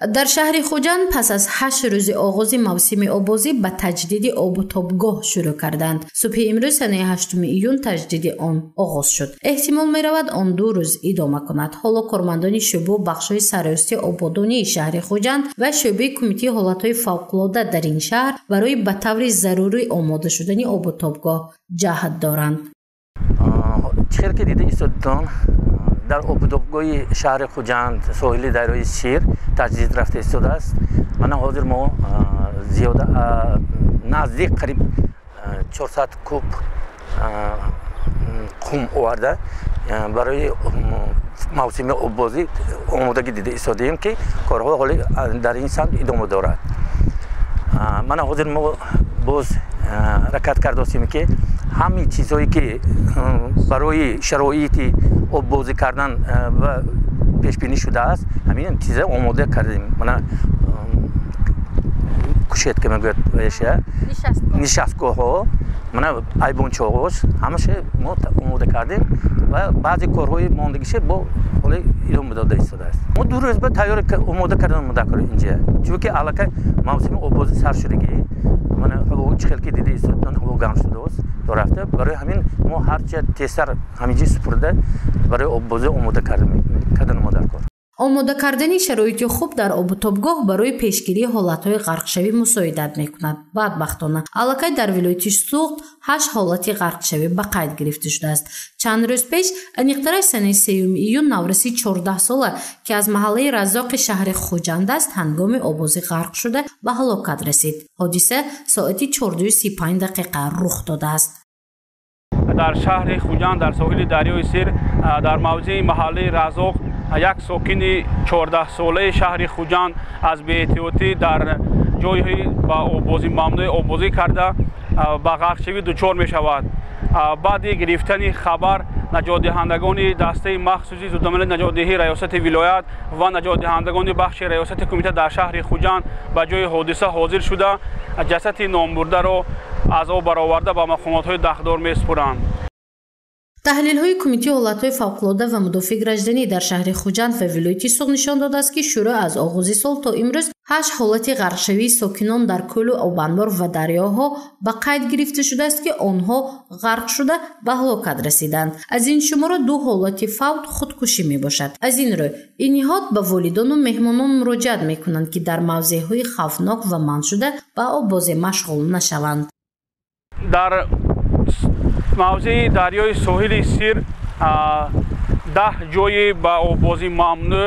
Дар шаҳри Хуҷанд пас аз 8 рӯзи оғози мавсими оббозӣ ба таҷдиди обутобгоҳ шурӯъ карданд. Субҳи имрӯз санаи 8 июн таҷдиди он оғоз шуд. Эҳтимол меравад, он 2 рӯз идома кунад. Ҳоло кормандони шӯъбу бахшҳои сарроҳии ободонии шаҳри Хуҷанд ва шӯъбаи кумитаи ҳолатҳои фавқулода дар ин шаҳр барои ба таври зарурӣ омода шудани обутобгоҳ ҷаҳд доранд. Чӣ хел ки дида истодтон, дар обутобгоҳи шаҳри Хуҷанд соҳили дарёи Сир таҷдид рафта истодааст. Мана ҳозир мо зиёда наздик қариб 400 куб қум оварда барои мавсими оббозӣ омодагӣ дида истодаем, ки корҳо ҳоли дар ин самт идома дорад. Мана ҳозир мо боз ҳаракат кардостем, ки ҳамаи чизҳое ки барои шароити оббозӣ кардан ва пешбинӣ шудааст, ҳамин чиза омода кардем. Мана кушетка мегӯяд, ваша нишастгоҳҳо, мана айбончоғош, ҳамаша мо омода кардем ва баъзе корҳои мондагиша бо ҳоли идома дода истодааст. Мо 2 рӯз ба тайёр омода кардан мудакор инҷа, чунки аллакай мавсими оббозӣ сар шудагӣ. Мана ҳаво чӣ хел ки дида истодан, ҳаво гарм шудааст то рафта. Барои ҳамин мо ҳарча тезтар ҳаминҷи супурда барои оббозӣ омода кардан мо дар кор. Омода кардани шароити хуб дар обутобгоҳ барои пешгирии ҳолатҳои ғарқшавӣ мусоидат мекунад. Бадбахтона, аллакай дар вилояти Суғд 8 ҳолати ғарқшавӣ ба қайд гирифта шудааст. Чанд рӯз пеш, аниқтараш санаи 3 июн, навраси 14сола, ки аз маҳаллаи Разоқи шаҳри Хуҷанд аст, ҳангоми обозӣ ғарқ шуда ба ҳалокат расид. Ҳодиса соати 4:35 рух додааст. Дар шаҳри Хуҷанд дар соҳили дарёи Сир дар мавзеи маҳаллаи Разоқ як сокини 14солаи шаҳри Хуҷанд аз беэҳтиётӣ дар ҷойи ба оббозӣ мамнӯъ оббозӣ карда ба ғарқшавӣ дучор мешавад. Баъди гирифтани хабар наҷотдиҳандагони дастаи махсуси зудамали наҷотдиҳии раёсати вилоят ва наҷотдиҳандагони бахши раёсати кумита дар шаҳри Хуҷанд ба ҷои ҳодиса ҳозир шуда ҷасади номбурдаро аз об бароварда ба мақомотҳои дахлдор месупуранд. Таҳлилҳои кумитаи ҳолатҳои фавқулода ва мудофиаи гражданӣ дар шаҳри Хуҷанд ва вилояти Суғд нишон додааст, ки шурӯъ аз оғози сол то имрӯз 8 ҳолати ғарқшавии сокинон дар кӯлу обанбор ва дарёҳо ба қайд гирифта шудааст, ки онҳо ғарқ шуда ба ҳалокат расиданд. Аз ин шумора 2 ҳолати фавт худкушӣ мебошад. Аз ин рӯ ин ниҳод ба волидону меҳмонон муроҷиат мекунанд, ки дар мавзеъҳои хавфнок ва манъшуда ба оббозӣ машғул нашаванд. Дар мавзеи дарёи соҳили Сир 10 ҷои ба оббозӣ мамнӯъ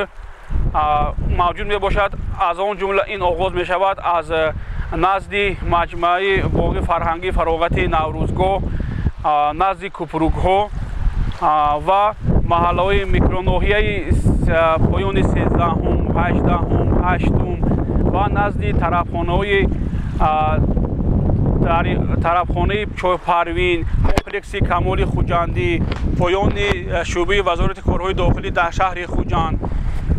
мавҷуд мебошад. Аз он ҷумла ин оғоз мешавад аз назди маҷмӯаи боғи фарҳангии фароғати Наврӯзгоҳ, назди купрукҳо ва маҳаллаҳои микроноҳияи поёни 13-ум, 18-ум, 8-ум ва назди тарабхонаи Чойпарвин, комплекси Камоли Хуҷандӣ, поёни шӯъбаи вазорати корҳои дохилӣ дар шаҳри Хуҷанд.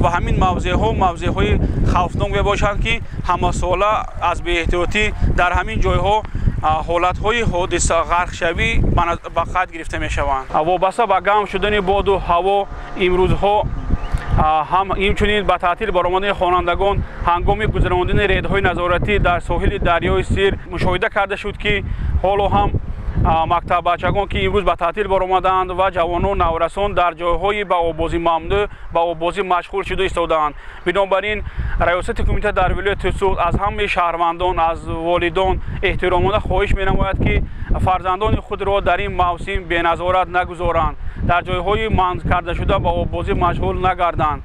Ва ҳамин мавзеъҳо мавзеъҳои хавфнок мебошанд, ки ҳамасола аз беэҳтиётӣ дар ҳамин ҷойҳо ҳолатҳои ҳодиса ғарқшавӣ ба қайд гирифта мешаванд. Вобаста ба гарм шудани боду ҳаво имрӯзҳо ҳам инчунин ба таътил баромадани хонандагон ҳангоми гузарондани рейдҳои назоратӣ дар соҳили дарёи Сир мушоҳида карда шуд, ки ҳоло ҳам мактаббачагон, ки имрӯз ба таътил баромадаанд, ва ҷавонон наврасон дар ҷойҳои ба оббозӣ мамнӯъ ба оббозӣ машғул шуда истодаанд. Бинобар ин раёсати кумита дар вилояти Суғд аз ҳамаи шаҳрвандон, аз волидон эҳтиромона хоҳиш менамояд, ки фарзандони худро дар ин мавсим беназорат нагузоранд, дар ҷойҳои манъ карда шуда ба оббозӣ машғул нагарданд.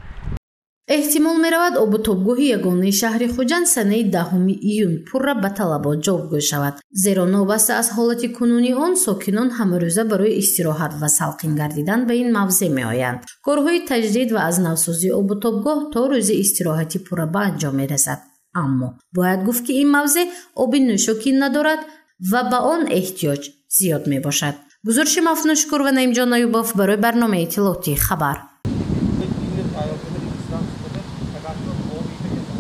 Эҳтимол меравад, обутобгоҳи ягонаи шаҳри Хуҷанд санаи 10 июн пурра ба талабот ҷавобгӯ шавад. Зеро новобаста аз ҳолати кунунии он, сокинон ҳамарӯза барои истироҳат ва салқин гардидан ба ин мавзеъ меоянд. Корҳои таҷдид ва аз навсозии обутобгоҳ то рӯзи истироҳати пурра ба анҷом мерасад. Аммо бояд гуфт, ки ин мавзеъ оби нӯшокӣ надорад ва ба он эҳтиёҷ зиёд мебошад. Гузориши Мафнушкур ва Наимҷон Аюбов барои барномаи иттилоотии хабар.